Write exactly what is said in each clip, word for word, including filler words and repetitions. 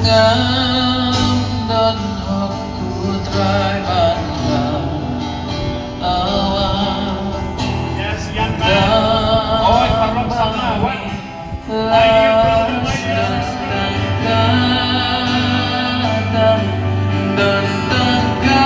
Ngam don hok, ko Trai, ban ïa awa. Yes, young man. Oi, paralok samla, wan. My dear brother, my dear sister. Don tang ka,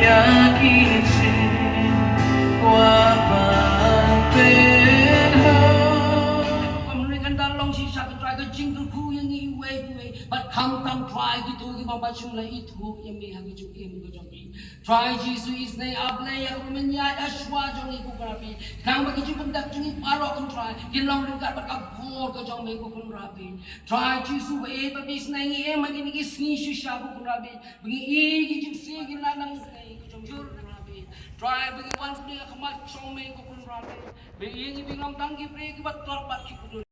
ïa ki jingkwah ban pynhun. Kumne kan da long shisha ka Trai, ka jingkyrkhu ïa ngi iwei pa iwei. Bad khamtam Trai kito kiba bym shym la ithuh ïa me ha ka jingim ka jong ki. Trai Jisu, isynei, A Blei, ïa ka mynmiet ha shuwa jong ngi ko Kynrad Blei. Khnang ba ki jingpyndak jong ngi baroh ko Trai kin long ryngkat bad ka bor ka jong me ko Kynrad Blei. Trai Jisu, ba ïeit ba isynei ngi im ha kine ki sngi shisha ko Kynrad Blei. Ba ngi i ki jingsih ki la nang snei ka jong me ko Kynrad Blei. Trai ba ngi wan pynïaid ha khmat jong me ko Kynrad Blei. Ba ngi i ngi bym tang ki briew kiba tlot bad ki kudui.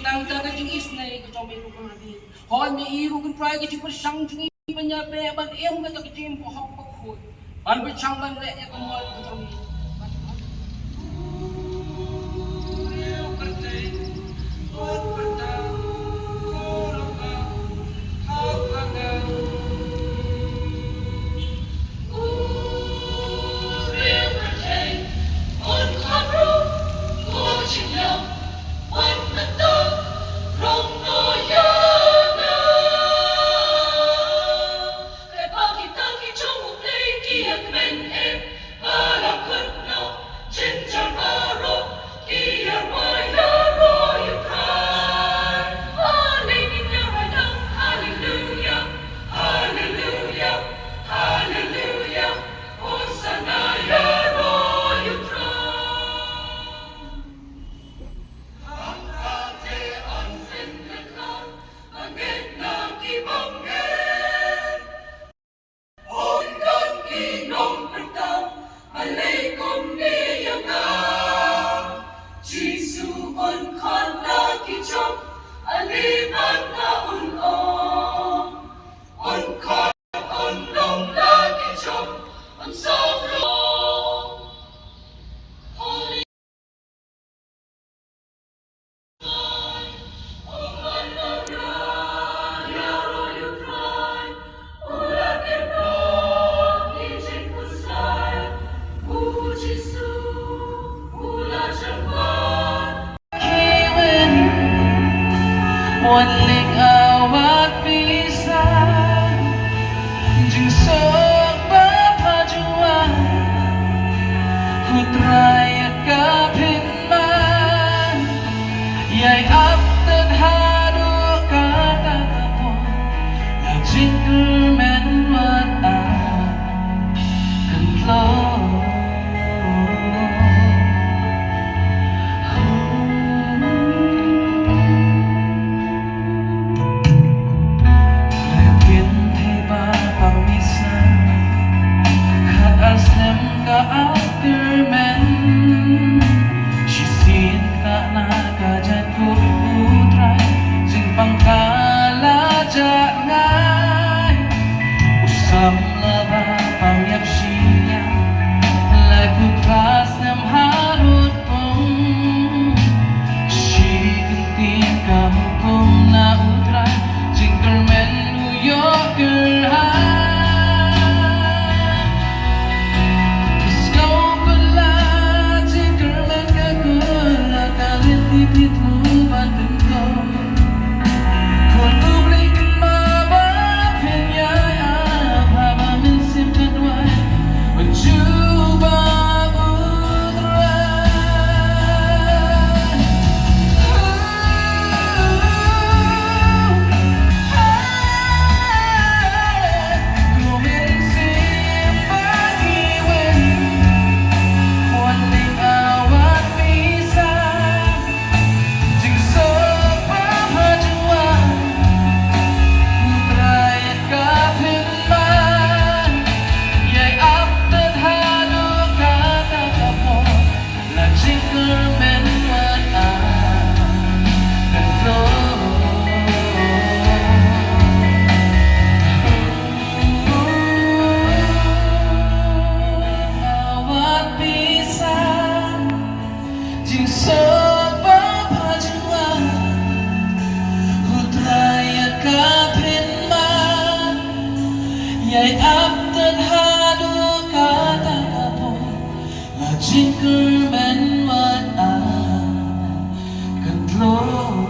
Tang da ka jingisynei ka jong me ko Kynrad Blei. Hooid, me i ruh ko Trai ka jingpyrshang jong ngi ban ïa beh ban im kata ka jingim bahok bakhuid. Ban pyrshang ban leh ïa ka mon ka jong ngi. Wan leit awat pisa, jingsuk ba pha ju wan, ko Trai ïa ka phin man. Ïai ap tad haduh katta ka por, la jingkyrmen wat ar kan tlot. Khlem pynthei ba pang misa, khat ar snem ka ap kyrmen. Shisien ka na ka jait kup U Trai, jingpang ka la jah ngai. U samla ba pang ïap shi ïap, laiphew phra snem harud pong. Shi kyntien ka hukum na U Trai, jingkyrmen u ïoh kyrhai. Pyrshang ko la jingkyrmen ka kut la ka lynti phi thmu ban pynkhop. Khun U Blei kynmaw ba phin ïai ap ha ba mynsiem ka duwai. Ban jubab U Trai. determine what I control.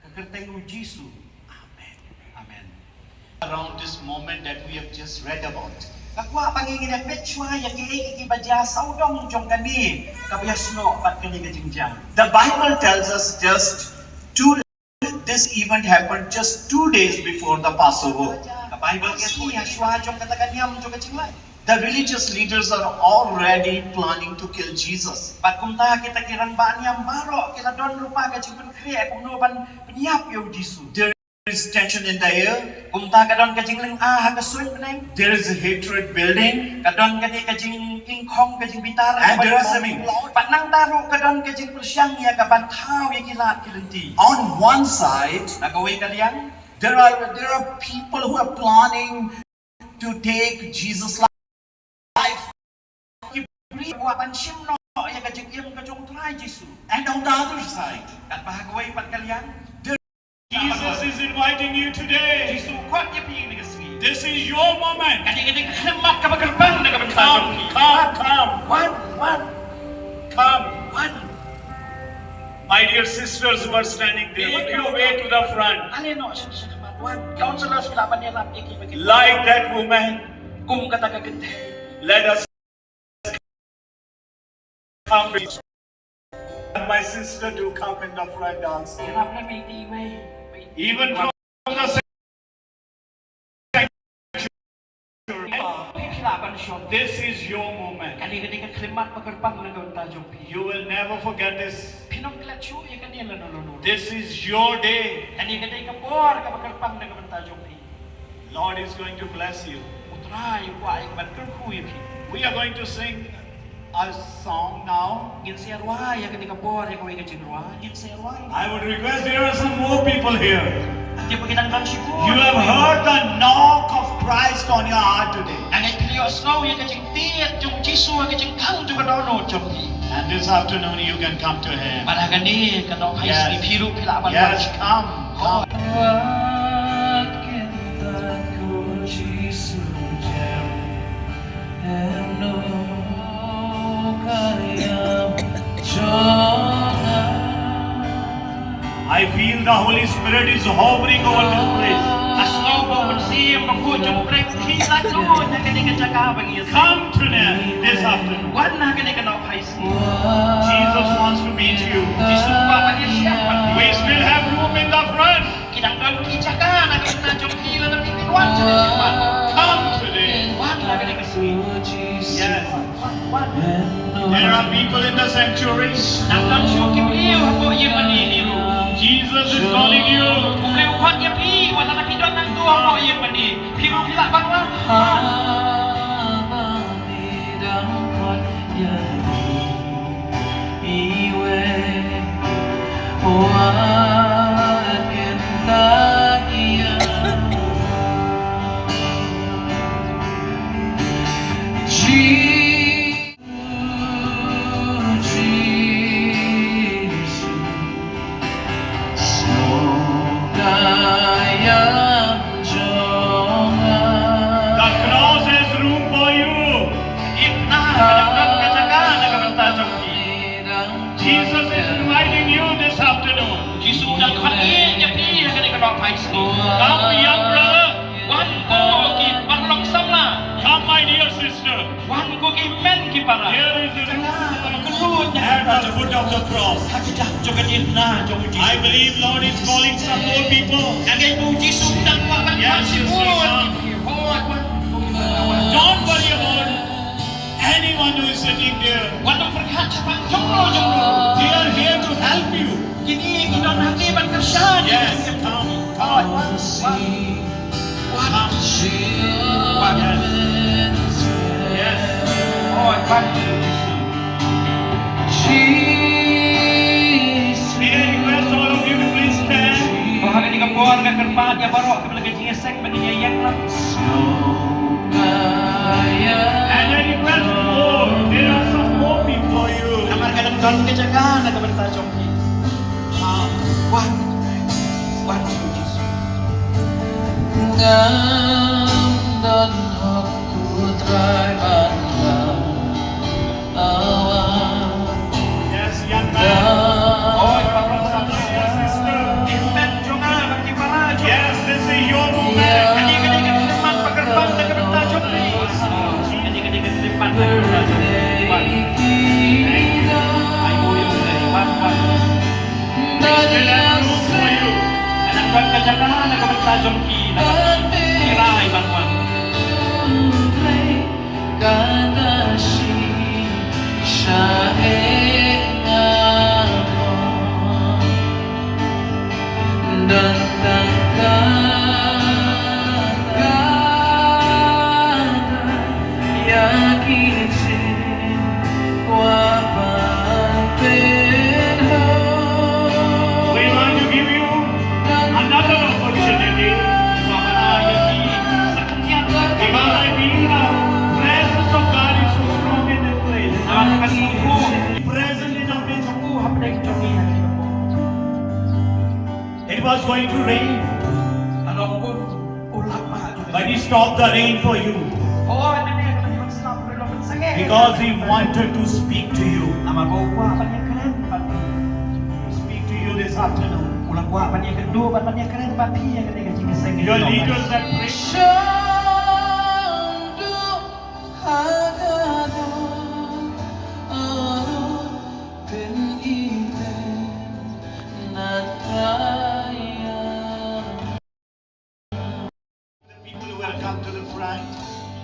Ka kyrteng u Jisu. Amen. Amen. Around this moment that we have just read about. Nga kwah ba ngin ïa peit shuwa ïa kiei kiei kiba jia sawdong jong kane kaba ïasnoh bad kane ka jingjia. The Bible tells us just two, this event happened just two days before the Passover. Ka Bible ka ïathuh ïa shuwa jong kata ka niam jong ka jinglait. The religious leaders are already planning to kill Jesus. Bad kumta kita ki rangbah niam baroh ki la don lypa ka jingpynkhreh kumno ban pynïap ïa u Jisu. There is tension in the air. Kumta ka don ka jinglyngngoh ha ka suiñ bneng. There is hatred building. Ka don kane ka jingïngkhong ka jingbitar. And there are some. Bad nangta ruh ka don ka jingpyrshang ïa kaban thaw ïa ki lad ki lynti. On one side, na kawei ka liang, there are, there are people who are planning to take Jesus' life. Ki briew ba wan ban shim noh ïa ka jingim ka jong u Trai Jisu. And on the other side, katba ha kawei pat ka liang, there, Jesus is inviting you today. Jisu u khot ïa phi ha kane ka sngi. This is your moment. Kane ka dei ka khyllipmat kaba kyrpang na ka bynta jong phi. Come, come, come. Wan, wan. Come. Wan. My dear sisters who are standing there, make your way to the front. Ale noh sha, sha khmat, wan. Counselors, phi lah ban ïarap ïa ki ba ki. Like that woman. Kum kata ka kynthei. Let us come. My sister, do come in the front also. Ïarap lem ïa ki, mei. Even from the Phi lah ban shon. This is your moment. Kane ka dei ka khyllipmat ba kyrpang na ka bynta jong phi. You will never forget this. Phin ym klet shuh ïa kane lano lano. This is your day. Kane ka dei ka por kaba kyrpang na ka bynta jong phi. Lord is going to bless you. U Trai u kwah ïa ka ban kyrkhu ïa phi. We are going to sing a song now. Ngin sa rwai ïa kane ka por ïa kawei ka jingrwai. Ngin sa rwai. I would request, there are some more people here. Tip ba ki dang don shibun. You have heard the knock of Christ on your heart today. Nga ngeit phi la ïohsngew ïa ka jingtied jong u Jisu ha ka jingkhang jong ka dohnud jong phi. And this afternoon you can come to him. Bad ha kane ka daw phai sngi phi ruh phi lah ban. Yes, come, come. Wat kyntat ko Jisu jem. Hynno ka ïam jong nga. I feel the Holy Spirit is hovering over this place. Nga sngew ba u Mynsiem Bakhuid jong U Blei u khie lait lut ha kane ka jaka ba ngi ïa. Come to them this afternoon. Wan ha kane ka daw phai sngi. Jesus wants to meet you. Jisu u kwah ban ïashem bad phi. We still have room in the front. Ki dang don ki jaka na ka bynta jong phi lada phi kwah wan sha ka jingwan. Come today. Wan ha kane ka sngi. Yes. Wan, wan, wan. There are people in the sanctuary. Dang don shuh ki briew hapoh ïingmane hi ruh. Jesus is calling you. U Blei u khot ïa phi, wat lada phi don hangto hapoh ïingmane. Phi ruh phi lah ban wan. Wan. Iwei wat kyntat ïa u Jisu. Sngew ka ïam jong nga. The cross has room for you. Ïa kane ka dang don ka jaka na ka bynta jong phi. Jesus is inviting you this afternoon. Jisu u dang khot ïa phi ha kane ka daw phai sngi. Come, young brother. Wan ko ki paralok samla. Come, my dear sister. Wan ko ki hynmen ki para. There is a room at the foot of the cross. Ha ka jaka jong ka diengphna jong u Jisu. I believe Lord is calling some more people. Nga ngeit ba u Jisu u dang kwah ban. Yes, yes, yes. Hooid, wan ko ki para, wan. Don't worry about anyone who is sitting there. Wat nym pyrkhat shaphang jongno jongno. They are here to help you. Kine ki don hangne ban kyrshan. Yes, come, come. Wan, wan. Wan. Wan. Yes. Yes. Wan, wan. May I request all of you to please stand? Ba ha kane ka por nga kyrpad ïa baroh kiba la ka jingïaseng ba ngin ïa ïeng lang. And I request more. There are some more people for you. Namar ka dang don ka jaka na ka bynta jong phi. Ngam don hok, ko Trai, ban da awa. Yes, young man. Oi, para samla, sister. Intent jong nga bad ki para jong nga. Yes, this is your moment. Kane, kane ka syrpan ba kyrpang na ka bynta jong phi. Kane, kane ka syrpan na ka bynta jong phi. Wan. Ai, oi, oi, wan, wan. Ka jaka na ka bynta jong ki, na ka bynta ki rai ban wan. We want to give you another opportunity. Because I feel the presence of God is so strong in this place. Present in our midst. It was going to rain. But he stopped the rain for you. Because he wanted to speak to you. Namar ba u kwah ban ïakren bad phi. To speak to you this afternoon. U la kwah ban ïakynduh bad ban ïakren bad phi ïa kane ka jingïaseng. Your leaders that pray. The people who have come to the front.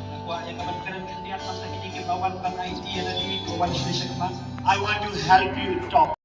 Nga kwah ïa ka ban kren khyndiat namar kine kiba wan ban aiti ïa lade, kiba wan sha khmat. I want to help you talk.